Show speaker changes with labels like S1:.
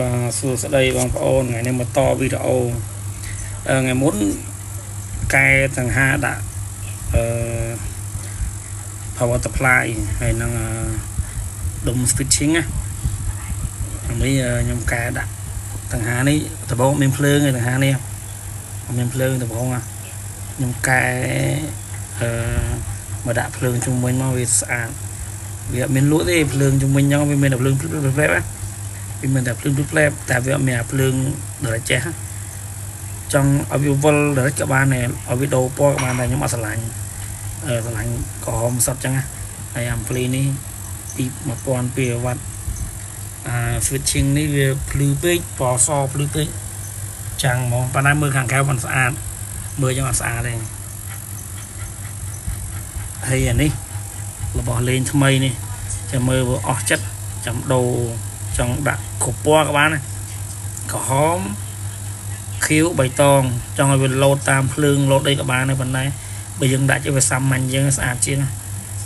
S1: បាទសួស្តីបងប្អូនថ្ងៃនេះមកតវីដេអូថ្ងៃមុនកែសង្ហាដាក់អឺ power supply ហើយនឹងដុំ switching ណានេះខ្ញុំកែដាក់សង្ហានេះដំបងមានភ្លើងឯសង្ហានេះអត់មានភ្លើងដំបងខ្ញុំកែអឺមកដាក់ភ្លើងជុំវិញមកវាស្អាតវាអត់មានលក់ទេភ្លើងជុំវិញអញ្ចឹងវាមានតែភ្លើងភ្លឺភ្លែបណាវាមានតែភ្លើងភ្លឺភ្លែបតែវាអត់មានអាភ្លើងដល់ចេះចង់ឲ្យវាវិលដល់ក៏បានដែរឲ្យវាដូរពណ៌ក៏បានដែរខ្ញុំអត់ស្រឡាញ់ស្រឡាញ់ក្រហមសុទ្ធចឹងណាហើយអាំភ្លីនេះពី1200វ៉ាត់អា switching នេះវាភ្លឺពេកពណ៌សភ្លឺពេកចាំងហ្មងប៉ុន្តែមើលខាងក្រៅមិនស្អាតមើលចឹងអត់ស្អាតទេហើយអានេះរបស់លេងថ្មីនេះចាំមើលវាអស់ចិត្តចាំដូរចង់ដាក់គ្រប់ពណ៌ក៏បានដែរក្រហមខៀវបៃតងចង់ឲ្យវាលោតតាមភ្លើងលោតអីក៏បានដែរប៉ុន្តែបើយើងដាក់ជាវាសាមញ្ញយើងស្អាតជាង